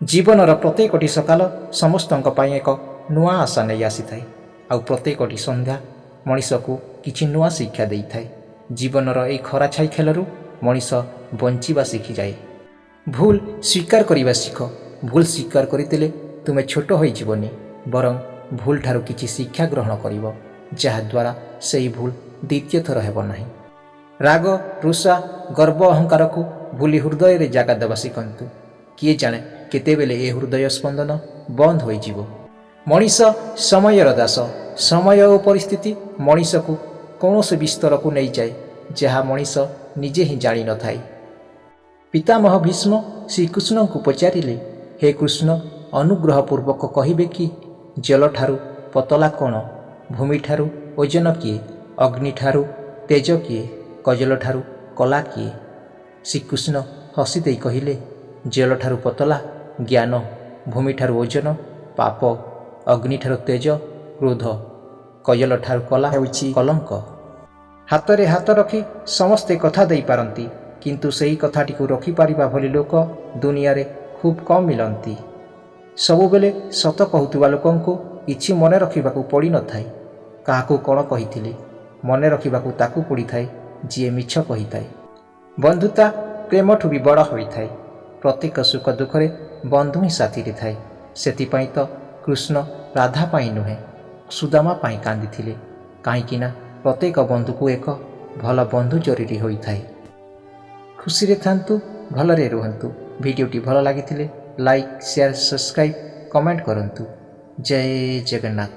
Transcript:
ଜୀବନର ପ୍ରତ୍ୟେକଟି ସକାଳ ସମସ୍ତଙ୍କ ପାଇଁ ଏକ ନୂଆ ଆଶା ନେଇ ଆସିଥାଏ, ଆଉ ପ୍ରତ୍ୟେକଟି ସନ୍ଧ୍ୟା ମଣିଷକୁ କିଛି ନୂଆ ଶିକ୍ଷା ଦେଇଥାଏ। ଜୀବନର ଏଇ ଖରା ଛାଇ ଖେଳରୁ ମଣିଷ ବଞ୍ଚିବା ଶିଖିଯାଏ। ଭୁଲ ସ୍ୱୀକାର କରିବା ଶିଖ। ଭୁଲ ସ୍ୱୀକାର କରିଦେଲେ ତୁମେ ଛୋଟ ହୋଇଯିବନି, ବରଂ ଭୁଲଠାରୁ କିଛି ଶିକ୍ଷା ଗ୍ରହଣ କରିବ, ଯାହାଦ୍ୱାରା ସେହି ଭୁଲ ଦ୍ୱିତୀୟ ଥର ହେବ ନାହିଁ। ରାଗ, ରୁଷା, ଗର୍ବ, ଅହଙ୍କାରକୁ ଭୁଲି ହୃଦୟରେ ଜାଗା ଦେବା ଶିଖନ୍ତୁ। କିଏ ଜାଣେ, କେତେବେଳେ ଏ ହୃଦୟ ସ୍ପନ୍ଦନ ବନ୍ଦ ହୋଇଯିବ। ମଣିଷ ସମୟର ଦାସ। ସମୟ ଓ ପରିସ୍ଥିତି ମଣିଷକୁ କୌଣସି ବି ସ୍ତରକୁ ନେଇଯାଏ, ଯାହା ମଣିଷ ନିଜେ ହିଁ ଜାଣିନଥାଏ। ପିତାମହ ଭୀଷ୍ମ ଶ୍ରୀକୃଷ୍ଣଙ୍କୁ ପଚାରିଲେ, "ହେ କୃଷ୍ଣ, ଅନୁଗ୍ରହପୂର୍ବକ କହିବେ କି, ଜଳଠାରୁ ପତଳା କ'ଣ? ଭୂମିଠାରୁ ଓଜନ କିଏ? ଅଗ୍ନିଠାରୁ ତେଜ କିଏ? କଜଳଠାରୁ କଳା କିଏ?" ଶ୍ରୀକୃଷ୍ଣ ହସିଦେଇ କହିଲେ, "ଜଳଠାରୁ ପତଳା ଜ୍ଞାନ, ଭୂମିଠାରୁ ଓଜନ ପାପ, ଅଗ୍ନିଠାରୁ ତେଜ କ୍ରୋଧ, କଜଳଠାରୁ କଳା ହେଉଛି କଳଙ୍କ।" ହାତରେ ହାତ ରଖି ସମସ୍ତେ କଥା ଦେଇପାରନ୍ତି, କିନ୍ତୁ ସେହି କଥାଟିକୁ ରଖିପାରିବା ଭଳି ଲୋକ ଦୁନିଆରେ ଖୁବ୍ କମ୍ ମିଳନ୍ତି। ସବୁବେଳେ ସତ କହୁଥିବା ଲୋକଙ୍କୁ କିଛି ମନେ ରଖିବାକୁ ପଡ଼ିନଥାଏ କାହାକୁ କ'ଣ କହିଥିଲି। ମନେ ରଖିବାକୁ ତାକୁ ପଡ଼ିଥାଏ, ଯିଏ ମିଛ କହିଥାଏ। ବନ୍ଧୁତା ପ୍ରେମଠୁ ବି ବଡ଼ ହୋଇଥାଏ। ପ୍ରତ୍ୟେକ ସୁଖ ଦୁଃଖରେ ବନ୍ଧୁ ହିଁ ସାଥିରେ ଥାଏ। ସେଥିପାଇଁ ତ କୃଷ୍ଣ ରାଧା ପାଇଁ ନୁହେଁ, ସୁଦାମା ପାଇଁ କାନ୍ଦିଥିଲେ। କାହିଁକି ନା ପ୍ରତ୍ୟେକ ବନ୍ଧୁକୁ ଏକ ଭଲ ବନ୍ଧୁ ଜରୁରୀ ହୋଇଥାଏ। ଖୁସିରେ ଥାନ୍ତୁ, ଭଲରେ ରୁହନ୍ତୁ। ଭିଡ଼ିଓଟି ଭଲ ଲାଗିଥିଲେ ଲାଇକ୍, ସେୟାର, ସବସ୍କ୍ରାଇବ୍, କମେଣ୍ଟ କରନ୍ତୁ। ଜୟ ଜଗନ୍ନାଥ।